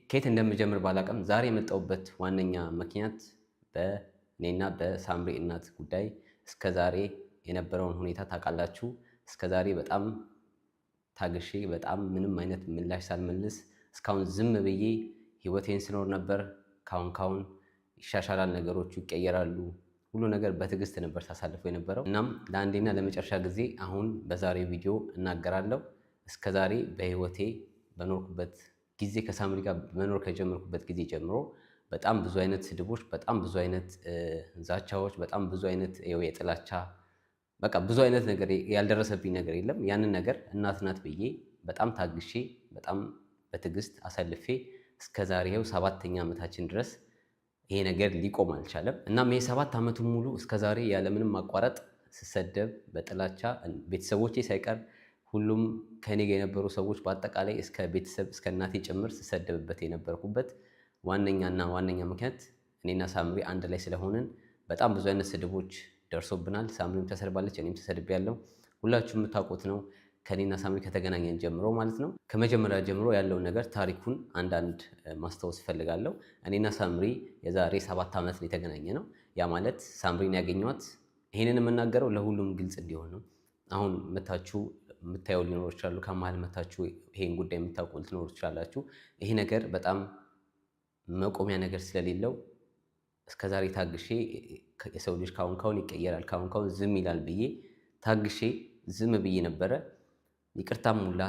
ከየት እንደምጀምር ባላውቅም ዛሬ የመጣሁበት ዋነኛ ምክንያት በእኔና በሳምሪ እናት ጉዳይ እስከ ዛሬ የነበረውን ሁኔታ ታውቃላችሁ። እስከ ዛሬ በጣም ታግሼ፣ በጣም ምንም አይነት ምላሽ ሳልመልስ እስካሁን ዝም ብዬ ህይወቴን ስኖር ነበር። ካሁን ካሁን ይሻሻላል፣ ነገሮቹ ይቀየራሉ፣ ሁሉ ነገር በትዕግስት ነበር ሳሳልፈው የነበረው። እናም ለአንዴና ለመጨረሻ ጊዜ አሁን በዛሬው ቪዲዮ እናገራለሁ። እስከ ዛሬ በህይወቴ በኖርኩበት ጊዜ፣ ከሳምሪ ጋር መኖር ከጀመርኩበት ጊዜ ጀምሮ በጣም ብዙ አይነት ስድቦች፣ በጣም ብዙ አይነት ዛቻዎች፣ በጣም ብዙ አይነት የጥላቻ፣ በቃ ብዙ አይነት ነገር ያልደረሰብኝ ነገር የለም። ያንን ነገር እናት ናት ብዬ በጣም ታግሼ፣ በጣም በትዕግስት አሳልፌ እስከ ዛሬ ይኸው 7ኛ ዓመታችን ድረስ ይሄ ነገር ሊቆም አልቻለም። እናም ይሄ 7 ዓመቱን ሙሉ እስከ ዛሬ ያለምንም ማቋረጥ ስሰደብ በጥላቻ ቤተሰቦቼ ሳይቀር፣ ሁሉም ከኔ ጋር የነበሩ ሰዎች በአጠቃላይ እስከ ቤተሰብ እስከ እናቴ ጭምር ስሰደብበት የነበርኩበት ዋነኛና ዋነኛ ምክንያት እኔና ሳምሪ አንድ ላይ ስለሆንን በጣም ብዙ አይነት ስድቦች ደርሶብናል። ሳምሪም ተሰድባለች፣ እኔም ተሰድቤያለሁ። ሁላችሁም የምታውቁት ነው። ከኔና ሳምሪ ከተገናኘን ጀምሮ ማለት ነው። ከመጀመሪያ ጀምሮ ያለውን ነገር ታሪኩን አንዳንድ ማስታወስ እፈልጋለሁ። እኔና ሳምሪ የዛሬ 7 ዓመት ነው የተገናኘነው። ያ ማለት ሳምሪን ያገኘኋት፣ ይሄንን የምናገረው ለሁሉም ግልጽ እንዲሆን ነው። አሁን መታችሁ የምታየው ሊኖሩ ይችላሉ። ከመሀል መታችሁ ይሄን ጉዳይ የምታውቁ ልትኖሩ ትችላላችሁ። ይሄ ነገር በጣም መቆሚያ ነገር ስለሌለው እስከዛሬ ታግሼ፣ የሰው ልጅ ካሁን ካሁን ይቀየራል፣ ካሁን ካሁን ዝም ይላል ብዬ ታግሼ ዝም ብዬ ነበረ። ይቅርታም ሁላ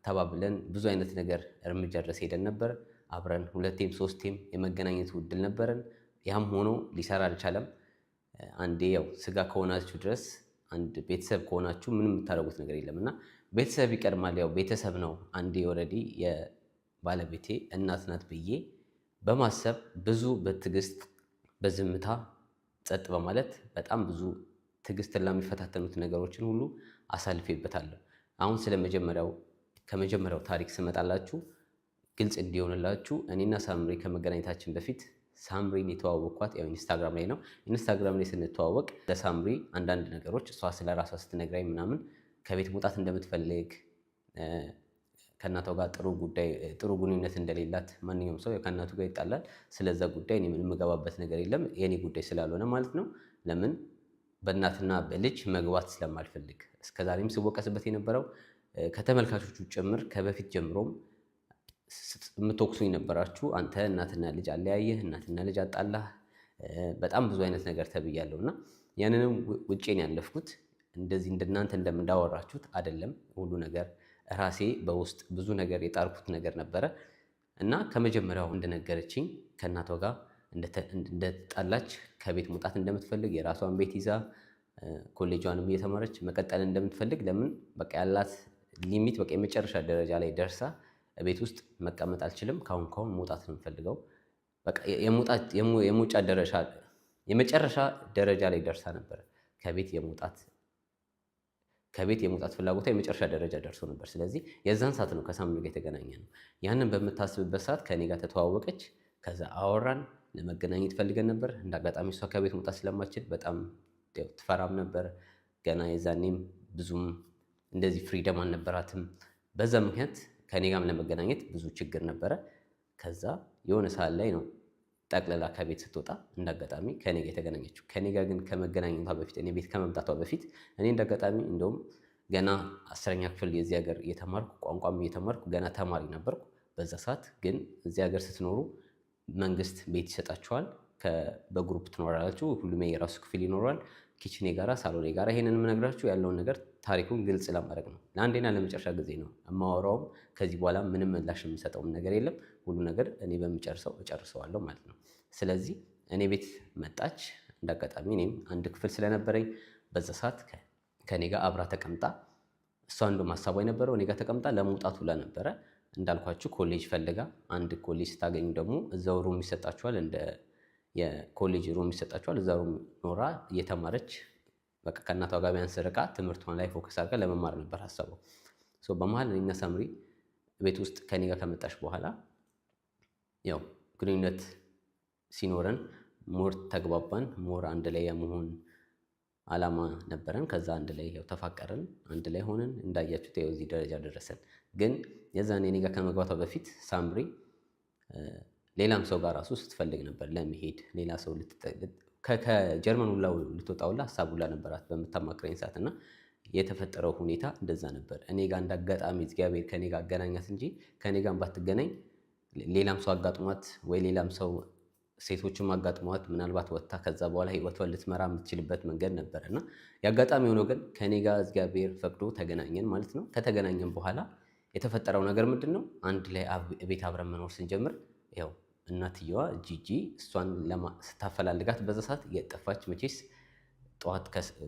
ተባብለን ብዙ አይነት ነገር እርምጃ ድረስ ሄደን ነበር። አብረን ሁለቴም ሶስቴም የመገናኘት እድል ነበረን። ያም ሆኖ ሊሰራ አልቻለም። አንዴ ያው ስጋ ከሆናችሁ ድረስ፣ አንድ ቤተሰብ ከሆናችሁ ምንም የምታደርጉት ነገር የለም እና ቤተሰብ ይቀድማል። ያው ቤተሰብ ነው። አንዴ already የባለቤቴ እናት ናት ብዬ በማሰብ ብዙ በትዕግስት፣ በዝምታ፣ ጸጥ በማለት በጣም ብዙ ትዕግስትን ለሚፈታተኑት ነገሮችን ሁሉ አሳልፌበታለሁ። አሁን ስለ መጀመሪያው ከመጀመሪያው ታሪክ ስመጣላችሁ ግልጽ እንዲሆንላችሁ፣ እኔና ሳምሪ ከመገናኘታችን በፊት ሳምሪን የተዋወቅኳት ያው ኢንስታግራም ላይ ነው። ኢንስታግራም ላይ ስንተዋወቅ ለሳምሪ አንዳንድ ነገሮች እሷ ስለ ራሷ ስትነግራኝ ምናምን ከቤት መውጣት እንደምትፈልግ፣ ከእናቷ ጋር ጥሩ ጉዳይ ጥሩ ግንኙነት እንደሌላት፣ ማንኛውም ሰው ከእናቱ ጋር ይጣላል። ስለዛ ጉዳይ እኔ ምንም የምገባበት ነገር የለም፣ የኔ ጉዳይ ስላልሆነ ማለት ነው። ለምን በእናትና በልጅ መግባት ስለማልፈልግ፣ እስከዛሬም ስወቀስበት የነበረው ከተመልካቾቹ ጭምር፣ ከበፊት ጀምሮም የምትወቅሱኝ ነበራችሁ። አንተ እናትና ልጅ አለያየህ፣ እናትና ልጅ አጣላህ፣ በጣም ብዙ አይነት ነገር ተብያለሁ እና ያንንም ውጬን ያለፍኩት እንደዚህ እንደናንተ እንደምንዳወራችሁት አይደለም። ሁሉ ነገር ራሴ በውስጥ ብዙ ነገር የጣርኩት ነገር ነበረ እና ከመጀመሪያው እንደነገረችኝ ከእናቷ ጋር እንደተጣላች፣ ከቤት መውጣት እንደምትፈልግ፣ የራሷን ቤት ይዛ ኮሌጇንም እየተማረች መቀጠል እንደምትፈልግ፣ ለምን በቃ ያላት limit በቃ የመጨረሻ ደረጃ ላይ ደርሳ ቤት ውስጥ መቀመጥ አልችልም፣ ካሁን ካሁን መውጣት ነው የምፈልገው፣ በቃ የመውጫ ደረጃ የመጨረሻ ደረጃ ላይ ደርሳ ነበር። ከቤት የመውጣት ፍላጎቷ የመጨረሻ ደረጃ ደርሶ ነበር። ስለዚህ የዛን ሰዓት ነው ከሳምሪ ጋር የተገናኘነው። ያንን በምታስብበት ሰዓት ከእኔ ጋር ተተዋወቀች። ከዛ አወራን። ለመገናኘት ፈልገን ነበር። እንደ አጋጣሚ እሷ ከቤት መውጣት ስለማትችል በጣም ትፈራም ነበር። ገና የዛኔም ብዙም እንደዚህ freedom አልነበራትም። በዛ ምክንያት ከእኔ ጋርም ለመገናኘት ብዙ ችግር ነበረ። ከዛ የሆነ ሰዓት ላይ ነው ጠቅልላ ከቤት ስትወጣ እንደ አጋጣሚ ከእኔ ጋር የተገናኘችው። ከእኔ ጋር ግን ከመገናኘቷ በፊት፣ እኔ ቤት ከመምጣቷ በፊት፣ እኔ እንደ አጋጣሚ እንደውም ገና 10ኛ ክፍል የዚህ ሀገር እየተማርኩ፣ ቋንቋም እየተማርኩ ገና ተማሪ ነበርኩ። በዛ ሰዓት ግን እዚህ ሀገር ስትኖሩ መንግስት ቤት ይሰጣችኋል። በ group ትኖራላችሁ። ሁሉም የራሱ ክፍል ይኖረዋል። Kitchen የጋራ፣ ሳሎን የጋራ። ይሄንን የምነግራችሁ ያለውን ነገር ታሪኩን ግልጽ ለማድረግ ነው። ለአንዴና ለመጨረሻ ጊዜ ነው የማወራውም። ከዚህ በኋላ ምንም ምላሽ የምሰጠውም ነገር የለም። ሁሉ ነገር እኔ በምጨርሰው እጨርሰዋለሁ ማለት ነው። ስለዚህ እኔ ቤት መጣች። እንዳጋጣሚ እኔም አንድ ክፍል ስለነበረኝ በዛ ሰዓት ከእኔ ጋር አብራ ተቀምጣ፣ እሷ እንደውም ሀሳቧ የነበረው እኔ ጋር ተቀምጣ ለመውጣት ሁላ ነበረ። እንዳልኳችሁ ኮሌጅ ፈልጋ አንድ ኮሌጅ ስታገኙ ደግሞ እዛው room ይሰጣችኋል፣ እንደ የኮሌጅ room ይሰጣችኋል። እዛ room ኖራ እየተማረች በቃ ከእናቷ ጋር ቢያንስ ርቃ ትምህርቷን ላይ focus አድርጋ ለመማር ነበር ሀሳቧ። በመሀል እኔና ሳምሪ ቤት ውስጥ ከኔ ጋር ከመጣች በኋላ ያው ግንኙነት ሲኖረን more ተግባባን፣ more አንድ ላይ የመሆን አላማ ነበረን። ከዛ አንድ ላይ ያው ተፋቀርን፣ አንድ ላይ ሆንን። እንዳያችሁት ያው እዚህ ደረጃ ደረሰን። ግን የዛኔ እኔ ጋር ከመግባቷ በፊት ሳምሪ ሌላም ሰው ጋር ራሱ ስትፈልግ ነበር ለመሄድ፣ ሌላ ሰው ከጀርመን ሁላ ልትወጣ ሁላ ሀሳብ ሁላ ነበራት በምታማክረኝ ሰዓት። እና የተፈጠረው ሁኔታ እንደዛ ነበር። እኔ ጋር እንዳጋጣሚ እግዚአብሔር ከእኔ ጋር አገናኛት እንጂ ከእኔ ጋር ባትገናኝ ሌላም ሰው አጋጥሟት ወይ ሌላም ሰው ሴቶችም አጋጥሟት ምናልባት ወጥታ ከዛ በኋላ ህይወቷን ልትመራ የምትችልበት መንገድ ነበር። እና የአጋጣሚ ሆኖ ግን ከእኔ ጋር እግዚአብሔር ፈቅዶ ተገናኘን ማለት ነው። ከተገናኘን በኋላ የተፈጠረው ነገር ምንድን ነው? አንድ ላይ ቤት አብረን መኖር ስንጀምር ያው እናትየዋ ጂጂ እሷን ስታፈላልጋት በዛ ሰዓት የጠፋች፣ መቼስ ጠዋት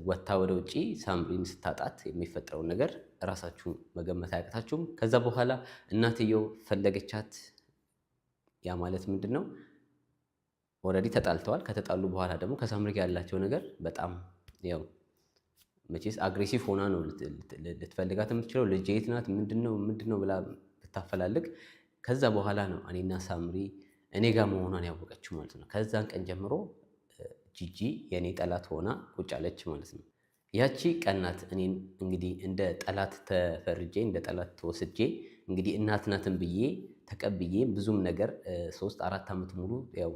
ወጥታ ወደ ውጭ ሳምሪን ስታጣት የሚፈጠረውን ነገር እራሳችሁ መገመት አያቅታችሁም። ከዛ በኋላ እናትየው ፈለገቻት። ያ ማለት ምንድን ነው? Already ተጣልተዋል። ከተጣሉ በኋላ ደግሞ ከሳምሪ ጋር ያላቸው ነገር በጣም ያው መቼስ aggressive ሆና ነው ልትፈልጋት የምትችለው። ልጄ የት ናት፣ ምንድነው ምንድነው ብላ ብታፈላልግ ከዛ በኋላ ነው እኔና ሳምሪ እኔ ጋር መሆኗን ያወቀችው ማለት ነው። ከዛን ቀን ጀምሮ ጂጂ የእኔ ጠላት ሆና ቁጭ አለች ማለት ነው። ያቺ ቀናት እኔን እንግዲህ እንደ ጠላት ተፈርጄ፣ እንደ ጠላት ተወስጄ፣ እንግዲህ እናት ናትን ብዬ ተቀብዬ ብዙም ነገር 3-4 ዓመት ሙሉ ያው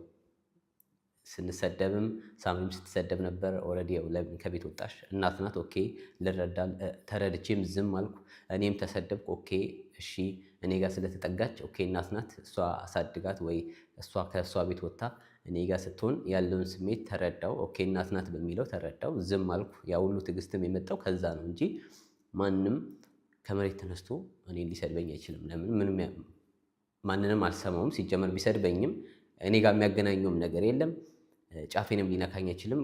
ስንሰደብም ሳምሪም ስትሰደብ ነበር። Already ያው ለምን ከቤት ወጣሽ? እናት ናት። Okay ልረዳ ተረድቼም ዝም አልኩ። እኔም ተሰደብኩ። Okay እሺ እኔ ጋር ስለተጠጋች okay እናት ናት፣ እሷ አሳድጋት ወይ እሷ ከእሷ ቤት ወጥታ እኔ ጋር ስትሆን ያለውን ስሜት ተረዳው። Okay እናት ናት በሚለው ተረዳው፣ ዝም አልኩ። ያ ሁሉ ትዕግስትም የመጣው ከዛ ነው እንጂ ማንም ከመሬት ተነስቶ እኔን ሊሰድበኝ አይችልም። ለምን ምንም ማንንም አልሰማውም። ሲጀመር ቢሰድበኝም እኔ ጋር የሚያገናኘውም ነገር የለም። ጫፌንም ሊነካኝ አይችልም።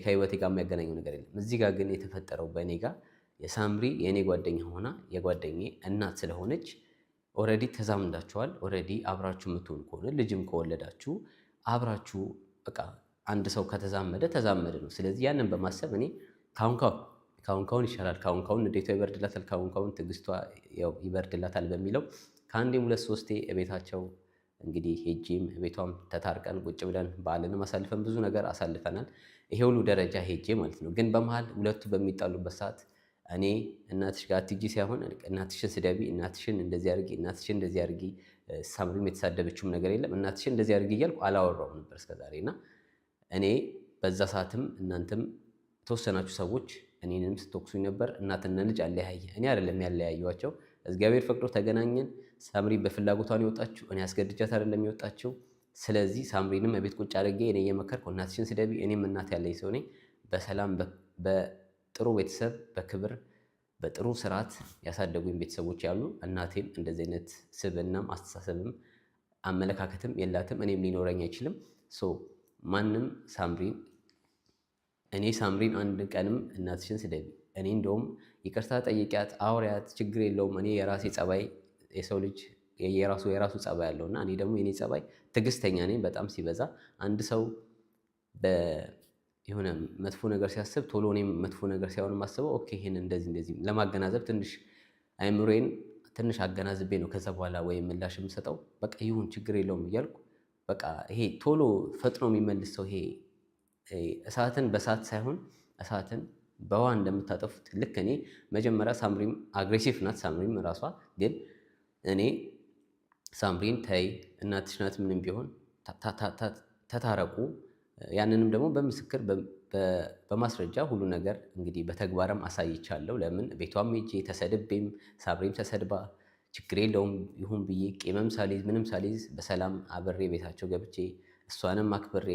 ከህይወቴ ጋር የሚያገናኘው ነገር የለም። እዚህ ጋር ግን የተፈጠረው በእኔ ጋር የሳምሪ የእኔ ጓደኛ ሆና የጓደኛዬ እናት ስለሆነች already ተዛምዳችኋል። Already አብራችሁ የምትሆኑ ከሆነ፣ ልጅም ከወለዳችሁ አብራችሁ፣ በቃ አንድ ሰው ከተዛመደ ተዛመደ ነው። ስለዚህ ያንን በማሰብ እኔ ካሁን ካሁን ካሁን ይሻላል፣ ካሁን ካሁን ንዴቷ ይበርድላታል፣ ካሁን ካሁን ትዕግስቷ ያው ይበርድላታል በሚለው ከአንዴም ሁለት ሶስቴ እቤታቸው እንግዲህ ሄጄም ቤቷም ተታርቀን ቁጭ ብለን በዓልንም አሳልፈን ብዙ ነገር አሳልፈናል። ይሄ ሁሉ ደረጃ ሄጄ ማለት ነው። ግን በመሀል ሁለቱ በሚጣሉበት ሰዓት እኔ እናትሽ ጋር አትሂጂ ሳይሆን እናትሽን ስደቢ፣ እናትሽን እንደዚህ አድርጊ፣ እናትሽን እንደዚህ አድርጊ፣ ሳምሪም የተሳደበችውም ነገር የለም፣ እናትሽን እንደዚህ አድርጊ እያልኩ አላወራውም ነበር እስከዛሬ። እና እኔ በዛ ሰዓትም እናንተም የተወሰናችሁ ሰዎች እኔንም ስትወቅሱኝ ነበር። እናትና ልጅ አለያየ። እኔ አይደለም ያለያየኋቸው፣ እግዚአብሔር ፈቅዶ ተገናኘን። ሳምሪ በፍላጎቷ ነው የወጣችው፣ እኔ አስገድጃት አይደለም የወጣችው። ስለዚህ ሳምሪንም እቤት ቁጭ አድርጌ እኔ እየመከርኩ እናትሽን ስደቢ፣ እኔም እናት ያለኝ ሰው ነኝ። በሰላም በጥሩ ቤተሰብ በክብር በጥሩ ስርዓት ያሳደጉኝ ቤተሰቦች ያሉ፣ እናቴም እንደዚህ አይነት ስብዕናም አስተሳሰብም አመለካከትም የላትም፣ እኔም ሊኖረኝ አይችልም። So ማንም ሳምሪን፣ እኔ ሳምሪን አንድ ቀንም እናትሽን ስደቢ፣ እኔ እንደውም ይቅርታ ጠይቂያት፣ አውሪያት፣ ችግር የለውም። እኔ የራሴ ጸባይ፣ የሰው ልጅ የራሱ የራሱ ጸባይ አለው እና እኔ ደግሞ የኔ ጸባይ ትዕግስተኛ ነኝ በጣም ሲበዛ። አንድ ሰው የሆነ መጥፎ ነገር ሲያስብ ቶሎ እኔም መጥፎ ነገር ሳይሆን የማስበው okay ይሄን እንደዚህ እንደዚህ ለማገናዘብ ትንሽ አይምሮዬን ትንሽ አገናዝቤ ነው ከዛ በኋላ ወይ ምላሽ የምሰጠው። በቃ ይሁን ችግር የለውም እያልኩ፣ በቃ ይሄ ቶሎ ፈጥኖ የሚመልስ ሰው፣ ይሄ እሳትን በእሳት ሳይሆን እሳትን በውሃ እንደምታጠፉት ልክ እኔ መጀመሪያ ሳምሪም aggressive ናት። ሳምሪም ራሷ ግን እኔ ሳምሪን ተይ፣ እናትሽ ናት፣ ምንም ቢሆን ተታረቁ። ያንንም ደግሞ በምስክር በማስረጃ ሁሉ ነገር እንግዲህ በተግባርም አሳይቻለሁ። ለምን ቤቷም ሄጄ ተሰድቤም ሳምሪም ተሰድባ ችግር የለውም ይሁን ብዬ ቂምም ሳልይዝ ምንም ሳልይዝ በሰላም አብሬ ቤታቸው ገብቼ እሷንም አክብሬ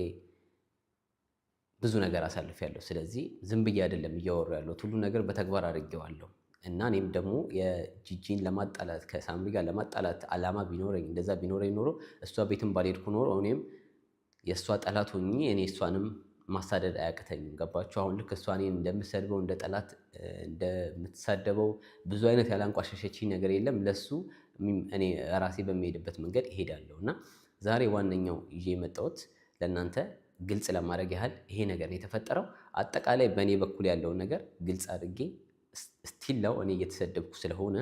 ብዙ ነገር አሳልፌያለሁ። ስለዚህ ዝም ብዬ አይደለም እያወሩ ያለሁት፣ ሁሉ ነገር በተግባር አድርጌዋለሁ። እና እኔም ደግሞ የጂጂን ለማጣላት፣ ከሳምሪ ጋር ለማጣላት አላማ ቢኖረኝ፣ እንደዛ ቢኖረኝ ኖሮ እሷ ቤትም ባልሄድኩ ኖሮ እኔም የእሷ ጠላት ሆኜ እኔ እሷንም ማሳደድ አያቅተኝም። ገባችሁ? አሁን ልክ እሷ እኔን እንደምሰድበው፣ እንደ ጠላት እንደምትሳደበው፣ ብዙ አይነት ያላንቋሸሸችኝ ነገር የለም። ለሱ እኔ ራሴ በሚሄድበት መንገድ እሄዳለሁ። እና ዛሬ ዋነኛው ይዤ የመጣሁት ለእናንተ ግልጽ ለማድረግ ያህል ይሄ ነገር የተፈጠረው አጠቃላይ በእኔ በኩል ያለውን ነገር ግልጽ አድርጌ still ነው እኔ እየተሰደብኩ ስለሆነ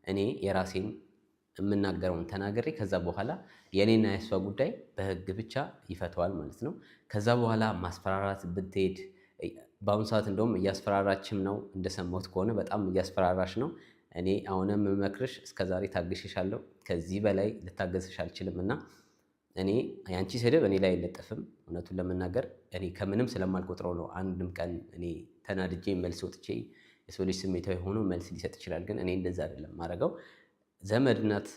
እኔ የራሴን የምናገረውን ተናግሬ ከዛ በኋላ የእኔና የእሷ ጉዳይ በህግ ብቻ ይፈተዋል ማለት ነው። ከዛ በኋላ ማስፈራራት ብትሄድ በአሁኑ ሰዓት እንደውም እያስፈራራችም ነው፣ እንደሰማሁት ከሆነ በጣም እያስፈራራሽ ነው። እኔ አሁንም የምመክርሽ እስከዛሬ ታግሼሻለሁ፣ ከዚህ በላይ ልታገስሽ አልችልም እና እኔ ያንቺ ስድብ እኔ ላይ አይለጠፍም። እውነቱን ለመናገር እኔ ከምንም ስለማልቆጥረው ነው። አንድም ቀን እኔ ተናድጄ መልስ ወጥቼ፣ የሰው ልጅ ስሜታዊ ሆኖ መልስ ሊሰጥ ይችላል። ግን እኔ እንደዛ አይደለም ማድረገው። ዘመድ ናት፣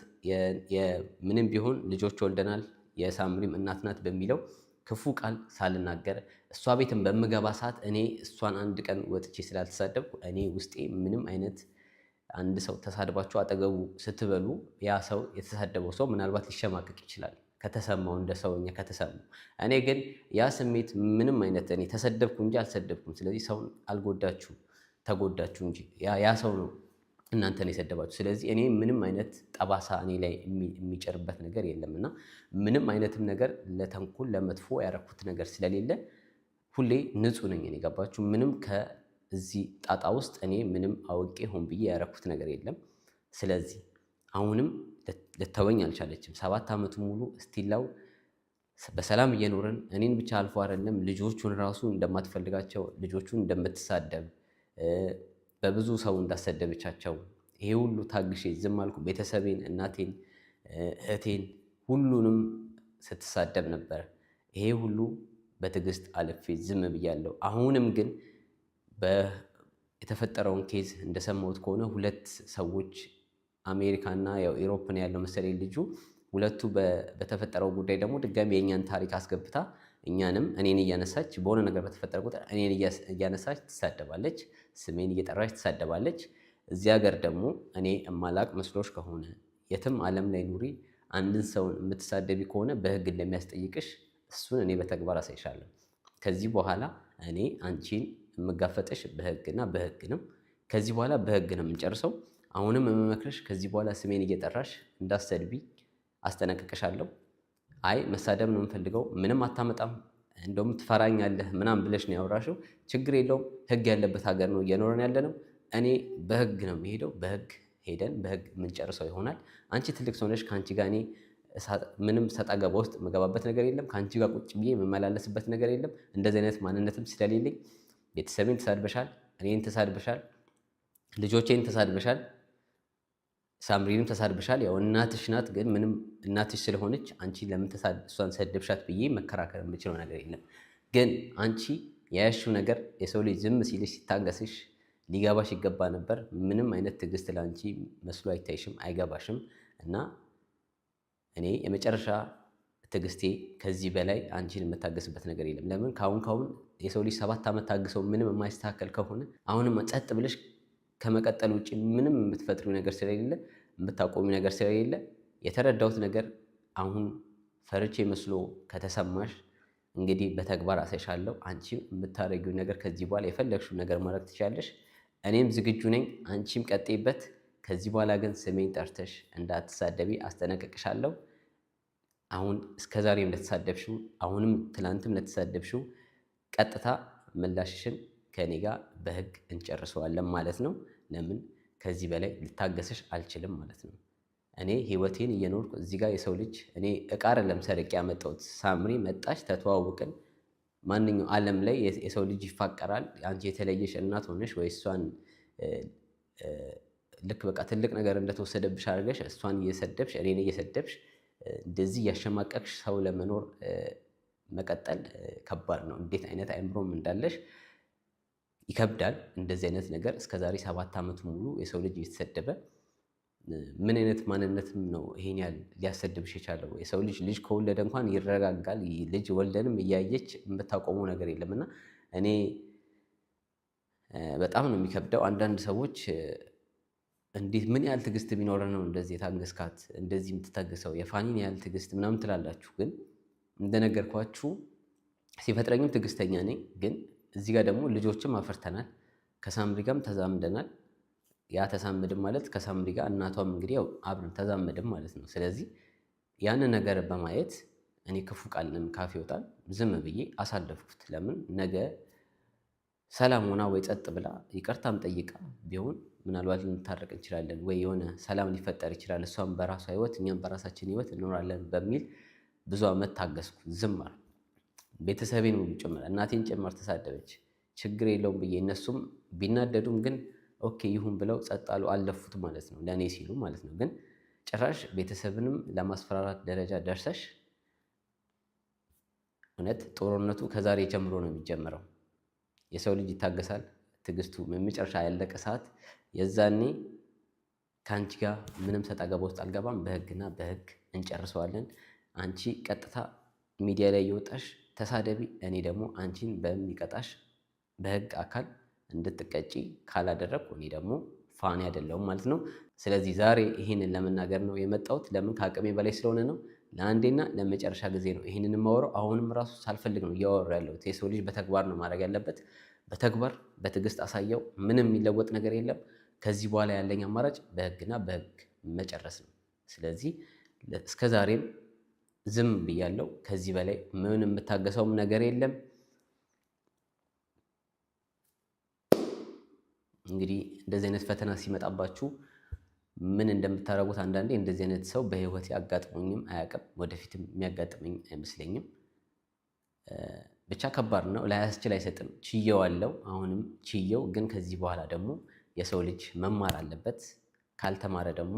ምንም ቢሆን ልጆች ወልደናል፣ የሳምሪም እናት ናት በሚለው ክፉ ቃል ሳልናገር እሷ ቤትን በምገባ ሰዓት እኔ እሷን አንድ ቀን ወጥቼ ስላልተሳደብኩ እኔ ውስጤ ምንም አይነት፣ አንድ ሰው ተሳድባችሁ አጠገቡ ስትበሉ ያ ሰው የተሳደበው ሰው ምናልባት ሊሸማቀቅ ይችላል ከተሰማው፣ እንደ ሰውኛ ከተሰማው። እኔ ግን ያ ስሜት ምንም አይነት፣ እኔ ተሰደብኩ እንጂ አልሰደብኩም። ስለዚህ ሰውን አልጎዳችሁም፣ ተጎዳችሁ እንጂ ያ ሰው ነው እናንተን የሰደባችሁ። ስለዚህ እኔ ምንም አይነት ጠባሳ እኔ ላይ የሚጭርበት ነገር የለም እና ምንም አይነትም ነገር ለተንኮል ለመጥፎ ያረኩት ነገር ስለሌለ ሁሌ ንጹህ ነኝ። እኔ ገባችሁ? ምንም ከዚህ ጣጣ ውስጥ እኔ ምንም አውቄ ሆን ብዬ ያረኩት ነገር የለም። ስለዚህ አሁንም ልተወኝ አልቻለችም። 7 ዓመቱ ሙሉ still now በሰላም እየኖርን እኔን ብቻ አልፎ አይደለም ልጆቹን ራሱ እንደማትፈልጋቸው፣ ልጆቹን እንደምትሳደብ፣ በብዙ ሰው እንዳሰደበቻቸው ይሄ ሁሉ ታግሼ ዝም አልኩ። ቤተሰቤን፣ እናቴን፣ እህቴን ሁሉንም ስትሳደብ ነበር። ይሄ ሁሉ በትዕግስት አልፌ ዝም ብያለሁ። አሁንም ግን የተፈጠረውን case እንደሰማሁት ከሆነ ሁለት ሰዎች አሜሪካና ያው Europe ነው ያለው መሰለኝ ልጁ፣ ሁለቱ በተፈጠረው ጉዳይ ደግሞ ድጋሚ የእኛን ታሪክ አስገብታ እኛንም እኔን እያነሳች በሆነ ነገር በተፈጠረ ቁጥር እኔን እያነሳች ትሳደባለች፣ ስሜን እየጠራች ትሳደባለች። እዚህ ሀገር ደግሞ እኔ እማላቅ መስሎሽ ከሆነ የትም ዓለም ላይ ኑሪ፣ አንድን ሰውን የምትሳደቢ ከሆነ በህግ እንደሚያስጠይቅሽ እሱን እኔ በተግባር አሳይሻለሁ። ከዚህ በኋላ እኔ አንቺን የምጋፈጥሽ በህግና በህግ ነው። ከዚህ በኋላ በህግ ነው የምንጨርሰው። አሁንም የምመክርሽ ከዚህ በኋላ ስሜን እየጠራሽ እንዳትሰድቢ አስጠነቅቅሻለሁ። አይ መሳደብ ነው የምፈልገው፣ ምንም አታመጣም፣ እንደውም ትፈራኛለህ ምናምን ብለሽ ነው ያወራሽው። ችግር የለውም፣ ህግ ያለበት ሀገር ነው እየኖረን ያለ ነው። እኔ በህግ ነው የሚሄደው። በህግ ሄደን በህግ የምንጨርሰው ይሆናል። አንቺ ትልቅ ሰው ነሽ። ከአንቺ ጋር እኔ ምንም ሰጣ ገባ ውስጥ የምገባበት ነገር የለም። ከአንቺ ጋር ቁጭ ብዬ የምመላለስበት ነገር የለም። እንደዚህ አይነት ማንነትም ስለሌለኝ ቤተሰቤን ተሳድበሻል፣ እኔን ተሳድበሻል፣ ልጆቼን ተሳድበሻል፣ ሳምሪንም ተሳድበሻል። ያው እናትሽ ናት፣ ግን ምንም እናትሽ ስለሆነች አንቺ ለምን እሷን ሰደብሻት ብዬ መከራከር የምችለው ነገር የለም። ግን አንቺ የያዝሽው ነገር የሰው ልጅ ዝም ሲልሽ ሲታገስሽ ሊገባሽ ይገባ ነበር። ምንም አይነት ትዕግስት ለአንቺ መስሎ አይታይሽም፣ አይገባሽም። እና እኔ የመጨረሻ ትዕግስቴ ከዚህ በላይ አንቺን የምታገስበት ነገር የለም። ለምን ካሁን ካሁን የሰው ልጅ 7 ዓመት ታግሰው ምንም የማይስተካከል ከሆነ አሁንም ጸጥ ብለሽ ከመቀጠል ውጭ ምንም የምትፈጥሪው ነገር ስለሌለ፣ የምታቆሚው ነገር ስለሌለ፣ የተረዳሁት ነገር አሁን ፈርቼ መስሎ ከተሰማሽ እንግዲህ በተግባር አሳይሻለሁ። አንቺም የምታደርጊው ነገር ከዚህ በኋላ የፈለግሽው ነገር ማድረግ ትችያለሽ። እኔም ዝግጁ ነኝ። አንቺም ቀጥይበት። ከዚህ በኋላ ግን ስሜን ጠርተሽ እንዳትሳደቢ አስጠነቅቅሻለሁ። አሁን እስከ ዛሬም ለተሳደብሽው፣ አሁንም ትላንትም ለተሳደብሽው ቀጥታ ምላሽሽን ከእኔ ጋር በህግ እንጨርሰዋለን ማለት ነው። ለምን ከዚህ በላይ ልታገስሽ አልችልም ማለት ነው። እኔ ህይወቴን እየኖርኩ እዚህ ጋር የሰው ልጅ፣ እኔ እቃ አይደለም ሰርቄ ያመጣሁት። ሳምሪ መጣች፣ ተተዋውቅን። ማንኛው ዓለም ላይ የሰው ልጅ ይፋቀራል። አንቺ የተለየሽ እናት ሆነሽ ወይ እሷን ልክ በቃ ትልቅ ነገር እንደተወሰደብሽ አድርገሽ እሷን እየሰደብሽ እኔን እየሰደብሽ እንደዚህ እያሸማቀቅሽ ሰው ለመኖር መቀጠል ከባድ ነው። እንዴት አይነት አይምሮም እንዳለሽ ይከብዳል። እንደዚህ አይነት ነገር እስከዛሬ 7 ዓመት ሙሉ የሰው ልጅ እየተሰደበ ምን አይነት ማንነትም ነው ይሄን ያህል ሊያሰድብሽ የቻለው? የሰው ልጅ ልጅ ከወለደ እንኳን ይረጋጋል። ልጅ ወልደንም እያየች የምታቆመው ነገር የለም እና እኔ በጣም ነው የሚከብደው። አንዳንድ ሰዎች እንዴት ምን ያህል ትዕግስት ቢኖረ ነው እንደዚህ የታገስካት፣ እንደዚህ የምትታገሰው፣ የፋኒን ያህል ትዕግስት ምናምን ትላላችሁ። ግን እንደነገርኳችሁ ሲፈጥረኝም ትዕግስተኛ ነኝ። ግን እዚህ ጋር ደግሞ ልጆችም አፍርተናል፣ ከሳምሪ ጋርም ተዛምደናል። ያ ተሳምድም ማለት ከሳምሪ ጋር እናቷም እንግዲህ ያው አብረን ተዛምድም ማለት ነው። ስለዚህ ያንን ነገር በማየት እኔ ክፉ ቃልንም ካፍ ይወጣል ዝም ብዬ አሳለፍኩት። ለምን ነገ ሰላም ሆና ወይ ጸጥ ብላ ይቅርታም ጠይቃ ቢሆን ምናልባት ልንታረቅ እንችላለን ወይ የሆነ ሰላም ሊፈጠር ይችላል። እሷም በራሷ ህይወት እኛም በራሳችን ህይወት እንኖራለን በሚል ብዙ ዓመት ታገስኩ። ዝም አልኩ። ቤተሰቤን ሁሉ ጭምር እናቴን ጭምር ተሳደበች። ችግር የለውም ብዬ እነሱም ቢናደዱም ግን okay ይሁን ብለው ጸጥ አሉ፣ አለፉት ማለት ነው፣ ለእኔ ሲሉ ማለት ነው። ግን ጭራሽ ቤተሰብንም ለማስፈራራት ደረጃ ደርሰሽ እውነት ጦርነቱ ከዛሬ ጀምሮ ነው የሚጀምረው። የሰው ልጅ ይታገሳል። ትዕግስቱ መጨረሻ ያለቀ ሰዓት የዛኔ ከአንቺ ጋር ምንም ሰጣ ገባ ውስጥ አልገባም። በህግና በህግ እንጨርሰዋለን። አንቺ ቀጥታ ሚዲያ ላይ እየወጣሽ ተሳደቢ፣ እኔ ደግሞ አንቺን በሚቀጣሽ በህግ አካል እንድትቀጪ ካላደረግኩ እኔ ደግሞ ፋኒ አይደለሁም ማለት ነው። ስለዚህ ዛሬ ይህንን ለመናገር ነው የመጣሁት። ለምን ከአቅሜ በላይ ስለሆነ ነው። ለአንዴና ለመጨረሻ ጊዜ ነው ይህንን የማወራው። አሁንም ራሱ ሳልፈልግ ነው እያወሩ ያለሁት። የሰው ልጅ በተግባር ነው ማድረግ ያለበት። በተግባር በትዕግስት አሳየው። ምንም የሚለወጥ ነገር የለም። ከዚህ በኋላ ያለኝ አማራጭ በህግና በህግ መጨረስ ነው። ስለዚህ እስከ ዛሬም ዝም ብያለሁ። ከዚህ በላይ ምን የምታገሰውም ነገር የለም። እንግዲህ እንደዚህ አይነት ፈተና ሲመጣባችሁ ምን እንደምታደርጉት አንዳንዴ እንደዚህ አይነት ሰው በህይወት ያጋጥሞኝም አያውቅም፣ ወደፊትም የሚያጋጥመኝ አይመስለኝም። ብቻ ከባድ ነው። ላያስችል አይሰጥም። ችየው አለው አሁንም ችየው፣ ግን ከዚህ በኋላ ደግሞ የሰው ልጅ መማር አለበት። ካልተማረ ደግሞ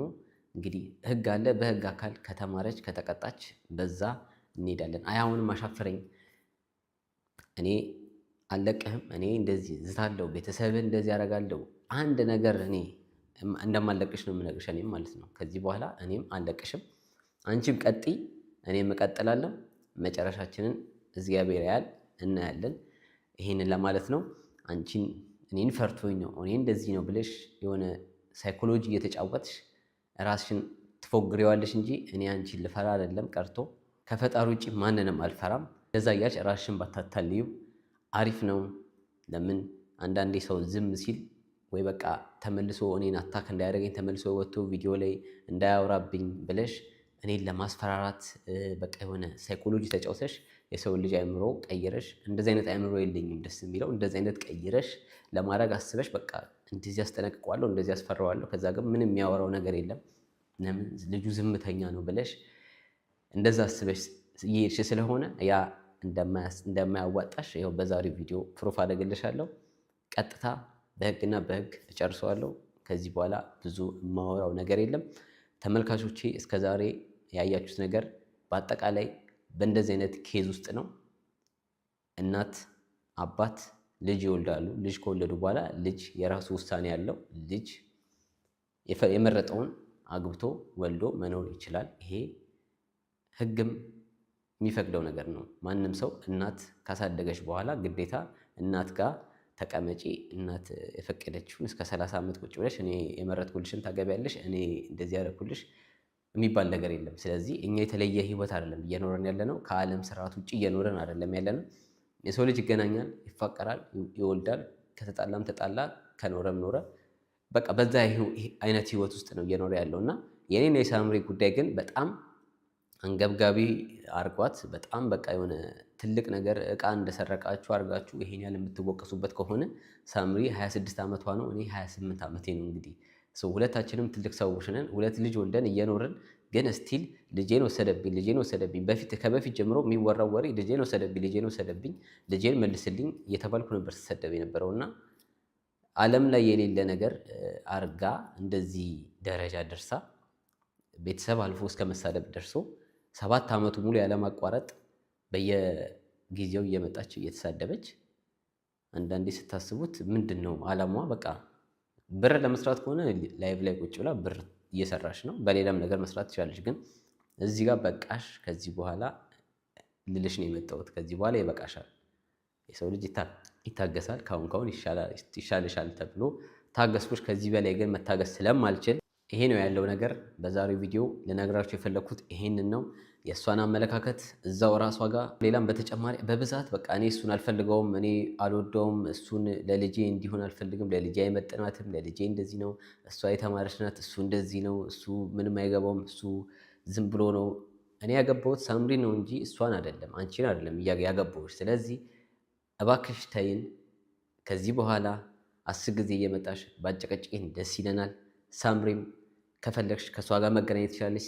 እንግዲህ ህግ አለ። በህግ አካል ከተማረች ከተቀጣች በዛ እንሄዳለን። አይ አሁንም አሻፈረኝ፣ እኔ አልለቅህም፣ እኔ እንደዚህ ዝታለው፣ ቤተሰብን እንደዚህ ያደርጋለሁ። አንድ ነገር እኔ እንደማለቅሽ ነው የምነግርሽ፣ እኔም ማለት ነው። ከዚህ በኋላ እኔም አልለቅሽም፣ አንቺም ቀጥይ፣ እኔም እቀጥላለሁ። መጨረሻችንን እግዚአብሔር ያያል፣ እናያለን። ይሄንን ለማለት ነው። አንቺን እኔን ፈርቶኝ ነው እኔ እንደዚህ ነው ብለሽ የሆነ ሳይኮሎጂ እየተጫወትሽ ራስሽን ትፎግሪዋለሽ እንጂ እኔ አንቺን ልፈራ አይደለም ቀርቶ ከፈጣሪ ውጭ ማንንም አልፈራም። እንደዛ እያልሽ ራስሽን ባታታልዩ አሪፍ ነው። ለምን አንዳንዴ ሰው ዝም ሲል ወይ በቃ ተመልሶ እኔን attack እንዳያደርገኝ ተመልሶ ወጥቶ ቪዲዮ ላይ እንዳያወራብኝ ብለሽ እኔን ለማስፈራራት በቃ የሆነ ሳይኮሎጂ ተጫውተሽ የሰውን ልጅ አእምሮ ቀይረሽ፣ እንደዚህ አይነት አእምሮ የለኝም ደስ የሚለው እንደዚህ አይነት ቀይረሽ ለማድረግ አስበሽ በቃ እንደዚህ ያስጠነቅቀዋለሁ፣ እንደዚህ ያስፈራዋለሁ፣ ከዛ ግን ምንም የሚያወራው ነገር የለም ለምን ልጁ ዝምተኛ ነው ብለሽ እንደዛ አስበሽ እየሄድሽ ስለሆነ ያ እንደማያዋጣሽ ይኸው በዛሬው ቪዲዮ proof አደርግልሻለሁ። ቀጥታ በህግና በህግ እጨርሰዋለሁ። ከዚህ በኋላ ብዙ የማወራው ነገር የለም። ተመልካቾቼ እስከዛሬ ያያችሁት ነገር በአጠቃላይ በእንደዚህ አይነት case ውስጥ ነው። እናት አባት ልጅ ይወልዳሉ። ልጅ ከወለዱ በኋላ ልጅ የራሱ ውሳኔ ያለው ልጅ የመረጠውን አግብቶ ወልዶ መኖር ይችላል። ይሄ ህግም የሚፈቅደው ነገር ነው። ማንም ሰው እናት ካሳደገች በኋላ ግዴታ እናት ጋር ተቀመጪ፣ እናት የፈቀደችውን እስከ 30 ዓመት ቁጭ ብለሽ እኔ የመረጥኩልሽን ታገቢያለሽ፣ እኔ እንደዚህ ያደረኩልሽ የሚባል ነገር የለም። ስለዚህ እኛ የተለየ ህይወት አይደለም እየኖረን ያለ ነው። ከዓለም ስርዓት ውጭ እየኖረን አይደለም ያለ ነው። የሰው ልጅ ይገናኛል፣ ይፋቀራል፣ ይወልዳል። ከተጣላም ተጣላ፣ ከኖረም ኖረ። በቃ በዛ አይነት ህይወት ውስጥ ነው እየኖረ ያለው እና የኔና የሳምሪ ጉዳይ ግን በጣም አንገብጋቢ አርጓት በጣም በቃ የሆነ ትልቅ ነገር እቃ እንደሰረቃችሁ አርጋችሁ ይሄን ያህል የምትወቀሱበት ከሆነ ሳምሪ 26 ዓመቷ ነው፣ እኔ 28 ዓመቴ ነው። እንግዲህ ሁለታችንም ትልቅ ሰዎች ነን። ሁለት ልጅ ወልደን እየኖርን ግን still ልጄን ወሰደብኝ፣ ልጄን ወሰደብኝ። በፊት ከበፊት ጀምሮ የሚወራው ወሬ ልጄን ወሰደብኝ፣ ልጄን ወሰደብኝ፣ ልጄን መልስልኝ እየተባልኩ ነበር ስሰደብ የነበረውና ዓለም ላይ የሌለ ነገር አርጋ እንደዚህ ደረጃ ደርሳ ቤተሰብ አልፎ እስከ መሳደብ ደርሶ 7 ዓመቱ ሙሉ ያለማቋረጥ በየጊዜው እየመጣች እየተሳደበች፣ አንዳንዴ ስታስቡት ምንድን ነው ዓላማዋ? በቃ ብር ለመስራት ከሆነ live ላይ ቁጭ ብላ ብር እየሰራሽ ነው። በሌላም ነገር መስራት ትችላለች። ግን እዚህ ጋር በቃሽ፣ ከዚህ በኋላ ልልሽ ነው የመጣሁት። ከዚህ በኋላ ይበቃሻል። የሰው ልጅ ይታገሳል። ካሁን ካሁን ይሻልሻል ተብሎ ታገስኩሽ። ከዚህ በላይ ግን መታገስ ስለማልችል ይሄ ነው ያለው ነገር። በዛሬው ቪዲዮ ልነግራችሁ የፈለግኩት ይሄንን ነው። የእሷን አመለካከት እዛው ራሷ ጋር ሌላም በተጨማሪ በብዛት በቃ እኔ እሱን አልፈልገውም፣ እኔ አልወደውም፣ እሱን ለልጄ እንዲሆን አልፈልግም፣ ለልጄ አይመጥናትም፣ ለልጄ እንደዚህ ነው፣ እሷ የተማረች ናት፣ እሱ እንደዚህ ነው፣ እሱ ምንም አይገባውም፣ እሱ ዝም ብሎ ነው። እኔ ያገባሁት ሳምሪ ነው እንጂ እሷን አይደለም፣ አንቺን አይደለም ያገባሁሽ። ስለዚህ እባክሽ ተይን። ከዚህ በኋላ 10 ጊዜ እየመጣሽ ባጨቀጭቅን ደስ ይለናል። ሳምሪም ከፈለግሽ ከእሷ ጋር መገናኘት ትችላለች።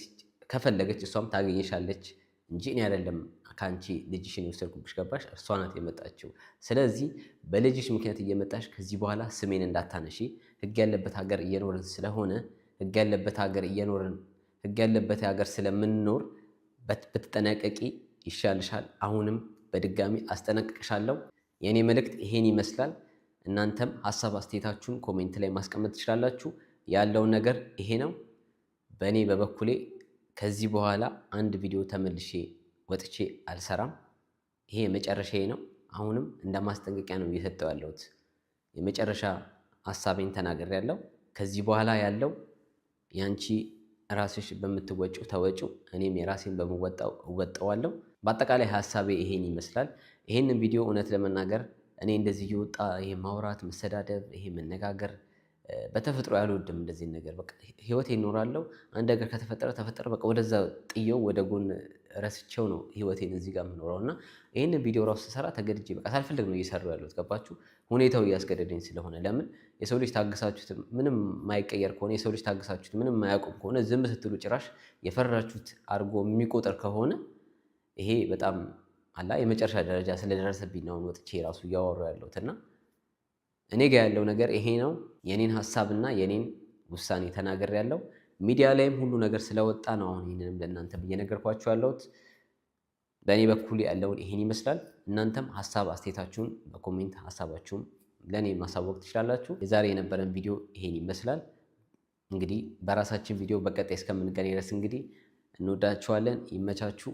ከፈለገች እሷም ታገኘሻለች እንጂ እኔ አይደለም ከአንቺ ልጅሽን የወሰድኩብሽ። ገባሽ? እሷ ናት የመጣችው። ስለዚህ በልጅሽ ምክንያት እየመጣሽ ከዚህ በኋላ ስሜን እንዳታነሺ። ህግ ያለበት ሀገር እየኖርን ስለሆነ ህግ ያለበት ሀገር እየኖርን ህግ ያለበት ሀገር ስለምንኖር ብትጠነቀቂ ይሻልሻል። አሁንም በድጋሚ አስጠነቅቅሻለሁ። የእኔ መልእክት ይሄን ይመስላል። እናንተም ሀሳብ አስተያየታችሁን comment ላይ ማስቀመጥ ትችላላችሁ። ያለውን ነገር ይሄ ነው። በእኔ በበኩሌ ከዚህ በኋላ አንድ ቪዲዮ ተመልሼ ወጥቼ አልሰራም። ይሄ የመጨረሻዬ ነው። አሁንም እንደ ማስጠንቀቂያ ነው እየሰጠው ያለሁት። የመጨረሻ ሀሳቤን ተናግሬያለሁ። ከዚህ በኋላ ያለው ያንቺ ራስሽ በምትወጪው ተወጪው፣ እኔም የራሴን በምወጣው እወጣዋለሁ። በአጠቃላይ ሀሳቤ ይሄን ይመስላል። ይሄንን ቪዲዮ እውነት ለመናገር እኔ እንደዚህ እየወጣ ይሄ ማውራት፣ መሰዳደብ፣ ይሄ መነጋገር በተፈጥሮ ያልወድም። እንደዚህ ነገር በቃ ህይወቴ እኖራለሁ። አንድ ነገር ከተፈጠረ ተፈጠረ፣ በቃ ወደዛ ጥየው ወደ ጎን ረስቸው ነው ህይወቴን እዚህ ጋር የምኖረው። እና ይህንን ቪዲዮ ራሱ ስሰራ ተገድጄ በቃ ሳልፈልግ ነው እየሰራሁ ያለሁት። ገባችሁ? ሁኔታው እያስገደደኝ ስለሆነ። ለምን የሰው ልጅ ታግሳችሁት ምንም የማይቀየር ከሆነ፣ የሰው ልጅ ታግሳችሁት ምንም የማያቆም ከሆነ፣ ዝም ስትሉ ጭራሽ የፈራችሁት አድርጎ የሚቆጥር ከሆነ ይሄ በጣም አላ የመጨረሻ ደረጃ ስለደረሰብኝ ነው ወጥቼ ራሱ እያወራሁ ያለሁት። እና እኔ ጋ ያለው ነገር ይሄ ነው። የኔን ሀሳብና የኔን ውሳኔ ተናግሬያለሁ። ሚዲያ ላይም ሁሉ ነገር ስለወጣ ነው አሁን ይህንንም ለእናንተ እየነገርኳችሁ ያለሁት። በእኔ በኩል ያለውን ይሄን ይመስላል። እናንተም ሀሳብ አስተያየታችሁን በ comment ሀሳባችሁን ለእኔ ማሳወቅ ትችላላችሁ። የዛሬ የነበረን ቪዲዮ ይሄን ይመስላል። እንግዲህ በራሳችን ቪዲዮ በቀጣይ እስከምንገናኝ ድረስ እንግዲህ እንወዳችኋለን። ይመቻችሁ።